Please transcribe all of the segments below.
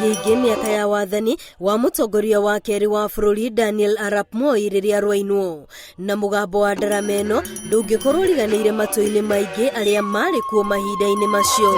iria ingĩ mĩaka ya wathani wa mũtongoria wa kerĩ wa bũrũri Daniel Arap Moi rĩrĩa rwainwo. Na mũgambo wa ndarama ĩno ndũngĩkorwo ũriganĩire matũ-inĩ maingĩ arĩa marĩ kuo mahinda-inĩ macio.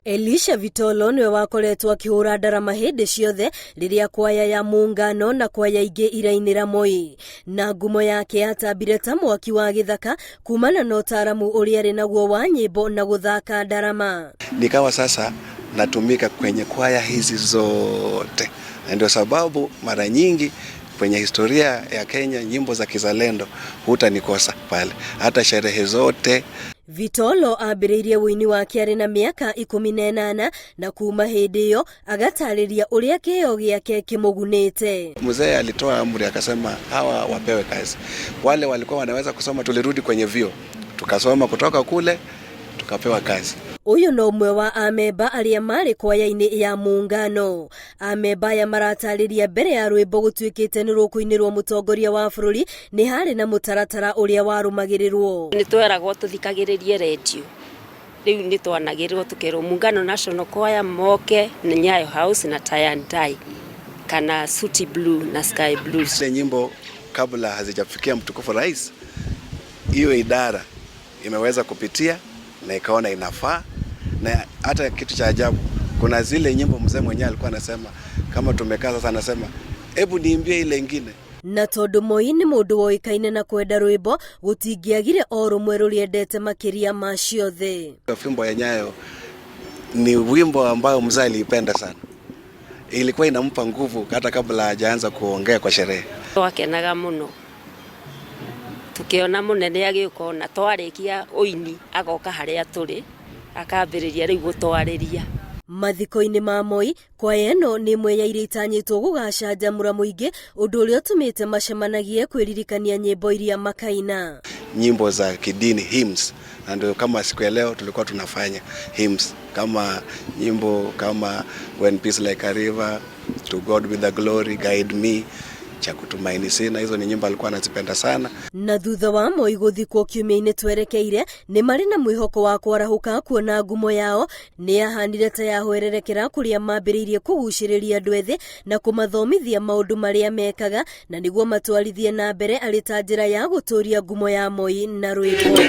Elisha Vitolo nĩwe wakoretwo akĩhũra ndarama hĩndĩ ciothe rĩrĩa kwaya ya Muungano na kwaya ingĩ irainĩra Moi. Na ngumo yake yatambire ta mwaki wa gĩthaka kumana na ũtaaramu ũrĩa arĩ naguo wa nyĩmbo na gũthaka ndarama. Nikawa sasa natumika kwenye kwaya hizi zote, na ndio sababu mara nyingi kwenye historia ya Kenya nyimbo za kizalendo hutanikosa pale, hata sherehe zote. Vitolo ambĩrĩirie ũini wake arĩ na mĩaka 18 na kuma hĩndĩ ĩyo agatarĩria ũrĩa kĩheo gĩake kĩmũgunĩte. Mzee alitoa amri akasema hawa wapewe kazi. Wale walikuwa wanaweza kusoma, tulirudi kwenye vyuo tukasoma, kutoka kule tukapewa kazi. Ũyũ no ũmwe wa amemba arĩa marĩ kwaya-inĩ ya Muungano. Amemba aya maratarĩria mbere ya rwĩmbo gũtuĩkĩte nĩ rũkũinĩrwo mũtongoria wa bũrũri nĩ harĩ na mũtaratara ũrĩa warũmagĩrĩrwo. Nĩ tweragwo tũthikagĩrĩrie redio, rĩu nĩ twanagĩrĩrwo tũkerwo Muungano National Choir moke na Nyayo House na Tie and Dye kana Suti Blue na Sky Blue. Zile nyimbo kabla hazijafikia mtukufu rais, hiyo idara imeweza kupitia na ikaona inafaa. Na hata kitu cha ajabu, kuna zile nyimbo mzee mwenyewe alikuwa anasema kama tumekaa sasa, anasema hebu niimbie ile ingine. Na tondũ Moi nĩ mũndũ woĩkaine na kwenda rwĩmbo, gũtingĩagire o rũmwe rũrĩendete makĩria ma ciothe. Fimbo ya Nyayo ni wimbo ambao mzee aliipenda sana, ilikuwa inampa nguvu hata kabla hajaanza kuongea kwa sherehe. Twakenaga mũno tukiona mũnene agĩũka, ona twarĩkia ũini agoka harĩa tũrĩ akambĩrĩria rĩu gũtwarĩria. Mathiko-inĩ ma Moi, kwaya ĩno nĩ ĩmwe ya iria itanyĩtwo gũgacanjamũra mũingĩ, ũndũ ũrĩa ũtũmĩte macemanagie kwĩririkania nyĩmbo iria makaina. Nyimbo za kidini hymns, na ndio kama siku ya leo tulikuwa tunafanya hymns kama nyimbo kama When Peace Like a River, To God Be the Glory, Guide Me, cha kutumaini sina. Hizo ni nyimbo alikuwa anazipenda sana. Na thutha wa Moi gũthikwo kiumia-inĩ twerekeire, nĩ marĩ na mwĩhoko wa kwarahũka kuona ngumo yao nĩ yahanire ta yahwererekera kũrĩa mambĩrĩirie kũgucĩrĩria andũ ethĩ na kũmathomithia maũndũ marĩa mekaga na nĩguo matwarithie na mbere arĩ ta njĩra ya gũtũria ngumo ya Moi na rwĩmbo.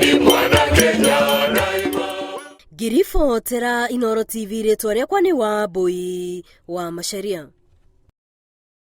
Ngiribotera Inooro TV, rĩtwa rĩakwa nĩ Wambui wa Macharia.